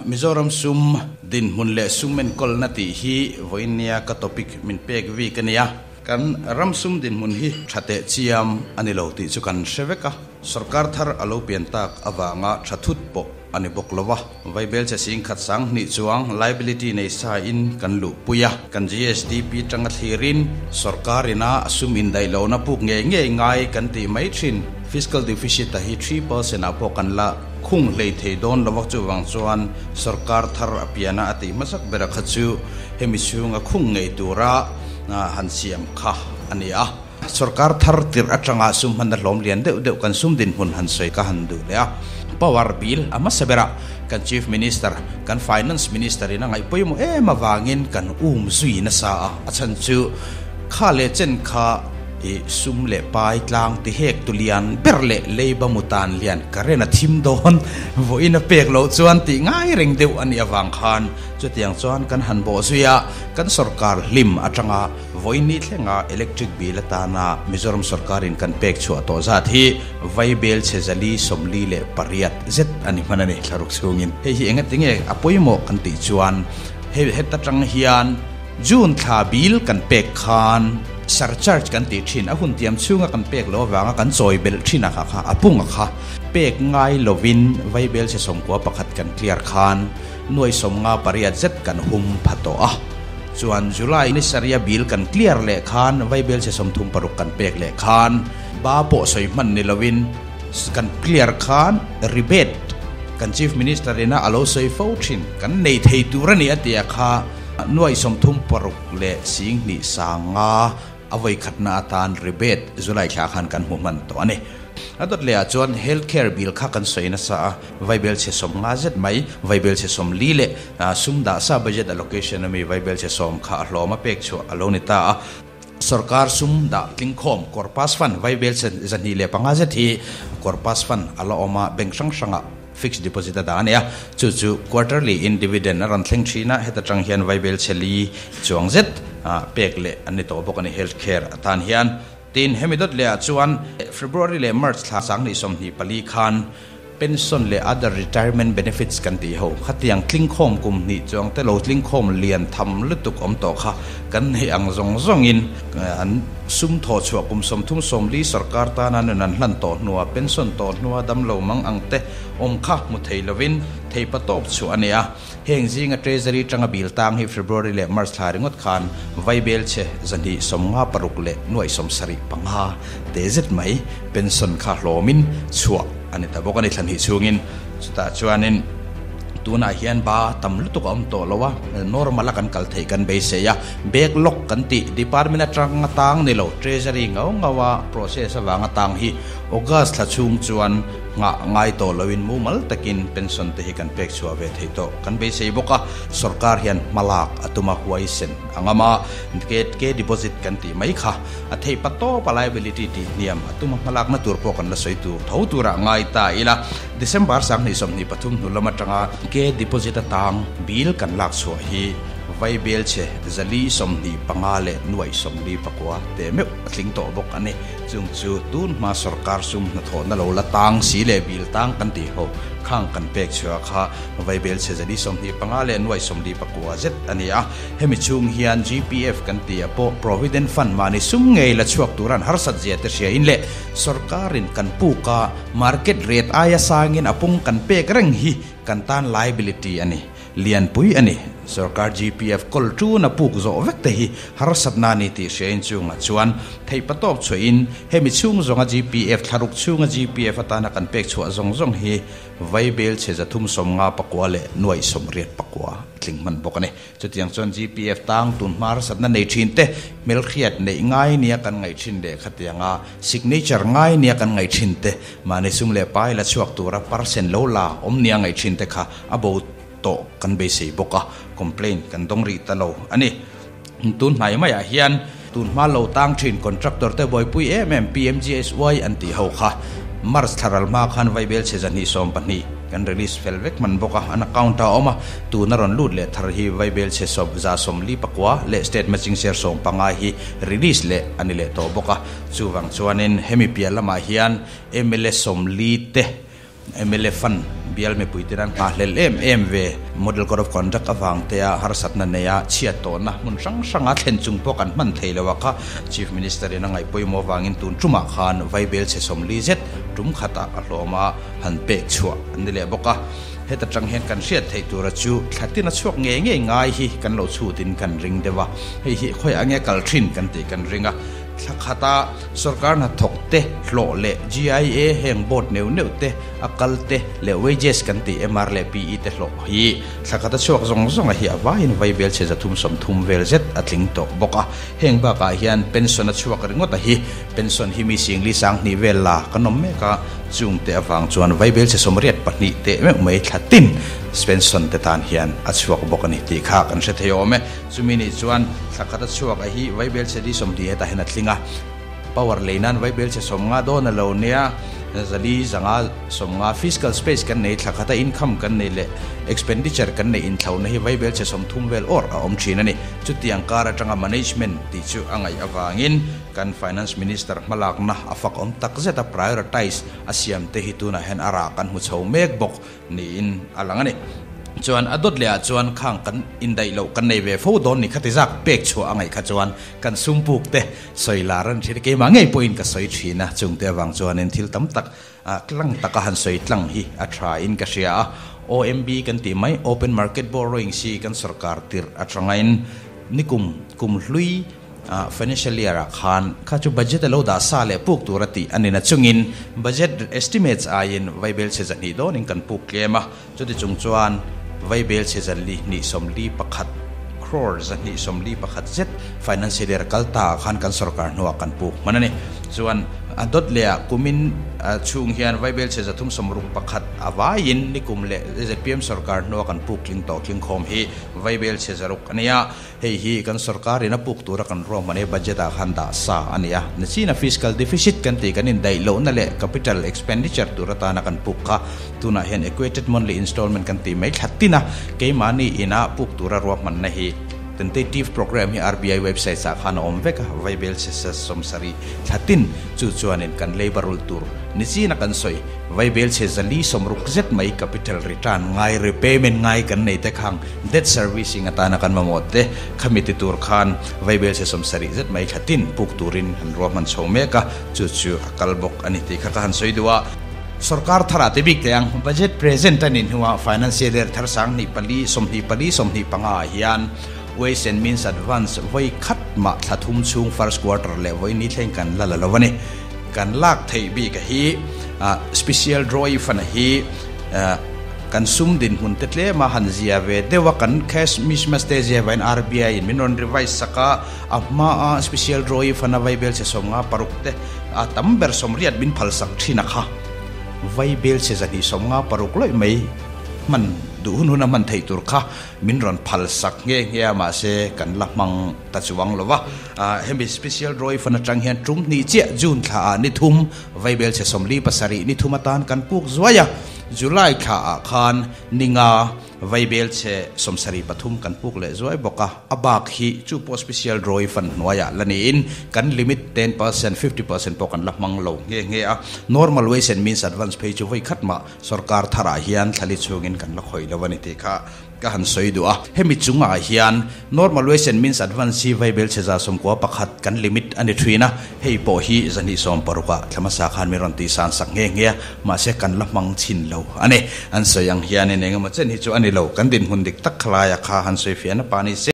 Mizoram sum dinhmun leh sum enkawlna tih hi vawiinnia ka topic min pek vik a nia. Kan ram sum dinhmun hi tha teh chiam a ni lo tih chu kan hre vek a, sorkar thar a lo pian tak avanga tha thut pawh a ni bawk lo va. Vaibel che sing khat sang hnih chuang liability nei sa in kan luhpui a, kan GSDP tanga thlirin sorkar ina a sum indaih lohna puk ngei ngei ngai kan tih mai thin. Fiscal deficit a hi 3% ah pawh kan la khung hlei thei dawn lo vak chuvang chuan sorkar thar a piana a tih hmasak bera kha chu hemi chhunga khung ngei tura han siam kha a ni a. Sorkar thar tirh atanga sum hmanna hlawm lian deuh deuh kan sum dinhmun han sawi ka han duh leh a. Power bill a hmasa berah kan Chief Minister, kan Finance Minister in a ngaih pawimawh em avangin kan um zui nasa a, a chhan chu kha leh chen kha i sum leh pai tlang ti hek tu lian ber leh leiba mu tan lian current a thim dawn vawiin a pek loh chuan tih ngai reng deuh a nih avang khan chutiang chuan kan han bawh zui a, kan sorkar hlim atanga vawiin ni thlenga electric bill atana Mizoram sorkarin kan pek chhuah tawh zat hi Vaibel chhe 448 zet a ni hman a ni thlaruk chhungin. Hei hi engatinge a pawimawh kan tih chuan hei heta tang hian June thla bill kan pek khan surcharge kan tih thin a hun tiam chhunga kan pek loh avanga kan chawi belh thin a kha kha a pung a kha pek ngai lovin Vaibel chhe 11 kan clear khan nuai 58 zet kan hum pha tawh a. Chuan July ni saria bill kan clear leh khan Vaibel chhe 36 kan pek leh khan ba pawh sawi hman ni lovin kan clear khan rebate kan Chief Minister ina a lo sawi fo thin kan nei thei tur a ni a tia kha nuai 36 leh sing hnih sanga a vawi khatna atan rebate July thla khan kan hmu hman tawh a ni. A dawt leh ah chuan health care bill kha kan sawi nasa a, Vaibel chhe 50 zet mai, Vaibel chhe 40 leh sum dah sa budget allocation ami Vaibel chhe 10 kha a hlawm a pek chhuah a lo ni ta a. Sorkar sum dah tlingkhawm corpus fund Vaibel chhe 205 zet hi corpus fund a la awm a, bank hrang hrangah fixed deposit a dah a ni a, chu chu quarterly in dividend a rawn thleng thin a, heta tang hian Vaibel chhe li chuang zet pek leh an ni tawh bawk a ni health care atan hian. Tin, hemi dawt leh ah chuan February leh March thla 2024 khan pension leh other retirement benefits kan tih ho khatiang tlingkhawm kum hnih chuang te lo tlingkhawm lian tham lutuk awm tawh kha kan neih ang zawng zawngin an sum thawh chhuah kum 30, 40 sorkar tana nun an hlan tawh hnua pension tawh hnua damlo mang ang te awm kha hmu thei lovin theipa tawp chhuah a ni a. Heng zinga Treasury tanga bill tang hi February leh March thla ringawt khan Vaibel chhe 256 leh nuai 75 te zet mai pension kha hlawmin chhuah a ni ta bawk a ni thla hnih chhungin. Chutah chuanin tunah hian ba tam lutuk a awm tawh lo a, normal a kan kal theih kan beisei a, backlog kan tih department atanga tang ni lo Treasury ngau ngau a process avanga tang hi August thla chhung chuan nghah ngai tawh loin mumal takin pension te hi kan pek chhuah ve thei tawh kan beisei bawk a, sorkar hian hmalak a tum a huaisen a ngam a, ke deposit kan tih mai kha a theih pa tawp a liability tih hniam a tum a hmalakna tur pawh kan la sawi tur tho turah ngai ta ila, December 2023 hnu lam atanga ke deposit atang bill kan lak chhuah hi Vaibel chhe 425 leh nuai 49 te meuh a tling tawh bawk a ni. Chung chu tun hma sorkar sum hnathawhna lo la tang si leh bil tang kan tih ho khang kan pek chhuah kha Vaibel chhe 425 leh nuai 49 zet a ni a. Hemi chhung hian GPF kan tih ah pawh Provident Fund mahni sum ngei la chhuak tur an harsat zia te hria in leh sorkarin kan puk a market rate aia sangin a pung kan pek reng hi kan tan liability a ni. Lianpui a ni. Sorkar GPF kawl tun a puk zawh vek te hi harsatna a ni tih hria in chungah chuan theih patawp chhuah in hemi chhung zawnga GPF thlaruk chhunga GPF atana kan pek chhuah zawng zawng hi Vaibel chhe 359 leh nuai 89 a tling hman bawk a ni. Chutiang chuan GPF tang tun hma harsatna nei thin te hmelhriat neih ngai nia kan ngaih thin leh khatianga signature ngai nia kan ngaih thin te mahni sum leh pai la chhuak tura percent lo la awm nia ngaih thin te kha a bo tawh kan beisei bawk a, complaint kan dawng rih ta lo a ni. Tun hnai maiah hian tun hma lo tang thin contractor te buaipui em em PMGSY an tih ho kha March thla ral hma khan Vaibel chhe 212 kan release fel vek hman bawk a, an account a awm a, tuna rawn lut leh thar hi Vaibel chhe 149 leh state matching share 15 hi release leh a ni leh tawh bawk a, chuvang chuanin hemi piah lamah hian mla 40 te mla fund. Bial mipuite an nghahhlelh em em ve. Model Code of Conduct avang te a harsatna nei a chhiat tawhna hmun hrang hranga thlen chung pawh kan hman thei lo a kha. Chief Minister in a ngaihpawimawh avangin tun tumah khan Vaibel chhe 40 zet tum khatah a hlawm a han pek chhuah an ni leh bawk a. Heta tang hian kan hriat theih tura chu thla tin a chhuak ngei ngei ngai hi kan lo chhutin kan ring deuh a. Hei hi khawiah nge kal thin kan tih kan ring a. Thla khata sorkar hnathawk te hlawh leh GIA heng board neuh neuh te a kal te leh wages kan tih MR leh PE te hlawh hi thla khata chhuak zawng zawng a hi a vaiin vaibel chhe 330 vel zet a tling tawh bawk a. Heng bakah hian pension a chhuak ringawt a hi pension hi mi singli 2000 vel la kan awm mek a, chung te avang chuan vaibel chhe 82 teh meuh mai thla tin pension te tan hian a chhuak bawk a ni tih kha kan hre thei awm e. Chumi nih chuan thla khata chhuak a hi vaibel chhe li 20 hetah hian a tling a, power lei nan vaibel chhe 50 dawn a lo nia, 400 50 fiscal space kan nei, thla khata income kan nei leh expenditure kan nei inthlauhna hi vaibel chhe 30 vel awr a awm thin a ni. Chutiang kar atanga management tih chu a ngaih avangin kan finance minister hmalakna a fak awm tak zet a, prioritize a siam te hi tunah hian a rah kan hmu chho mek bawk niin a lang a ni. Chuan a dawt leh ah chuan khang kan indaih loh kan nei ve fo dawn ni khati zak pek chhuah a ngaih kha chuan kan sum puk te sawi lar an thin a, keimah ngei pawhin ka sawi thin a, chungte avang chuanin thil tam tak tlang taka han sawi tlang hi a tha in ka hria a. OMB kan tih mai, Open Market Borrowing si kan sarkar tirh atangain nikum kum hlui financial year ah khan kha chu budget a lo dah sa leh puk tur a tih a ni na chungin budget estimates aiin vaibel chhe 200 dawnin kan puk tlem a, chuti chung chuan vaibel chhe 441 crore 241 zet financial year kal ta ah khan kan sarkar hnuah kan puk hman a ni. Chuan a dawt leh ah kumin chhung hian vaibel chhe 361 a vaiin nikum leh ZPM sarkar hnuah kan puk tling tawh tling khawm hi vaibel chhe 600 a ni a. Hei hi kan sarkarin a puk tura kan ruahman e budget ah khan dah sa a ni a. Nachina fiscal deficit kan tih kan indaih lohna leh capital expenditure tur atana kan puk kha tunah hian equated monthly installment kan tih mai thla tin a, keimahni ina puk tura ruahmanna hi tentative program hi RBI website ah khan a awm vek a, vaibel chhe 70 thla tin chu chuanin kan labour rul tur nichina kan sawi vaibel chhe 460 zet mai capital return ngai repayment ngai kan nei te khang debt servicing atana kan mamawh te khami ti tur khan vaibel chhe 70 zet mai thla tin puk turin han ruahman chho mek a, chu chu a kal bawk a ni tih kha ka han sawi duh a. Sarkar thara te bik te ang budget present a ni hnuah financial year thar 2024 25 hian ways and means advance vawi khat mah thla thum chhung first quarter leh vawi ni thleng kan la la lo a ni. Kan lak theih bik a hi special drawing fund a hi kan sum dinhmun te tlem a han zia ve deuh a, kan cash mismatch te zia vain RBI in min rawn revise sak a, a hma a special drawing fund a vaibel chhe 56 te a tam ber 80 min phal sak thin a kha vaibel chhe 256 lawih mai hman duh hun hun a hman theih tur kha min rawn phal sak nge nge a, mahse kan la hmang ta chuang lo va. Hemi special drawing fund atang hian tum hnih chiah June thla ah ni thum vaibel chhe 47 ni thum atan kan puk zuai a, July thla ah khan ninga vaibel chhe 73 kan puk leh zuai bawk a, a bak hi chu pawh special drawing fund hnuaiah la niin kan limit 10% 50% pawh kan la hmang lo nge nge a, normal ways and means advance phei chu vawi khat mah sarkar tharah hian thlali chhungin kan la khawih lo a ni tih kha ka han sawi duh a. Hemi chungah hian normal ways and means advance hi vaibel chhe 91 kan limit a ni thin a, hei pawh hi 260 ah thlamasa khan min rawn tih san sak nge nge a, mahse kan la hmang chhin lo a ni. An sawi ang hianin engemaw chen hi chu a ni lo, kan dinhmun dik tak khalai a kha han sawi fiahna pa ni se.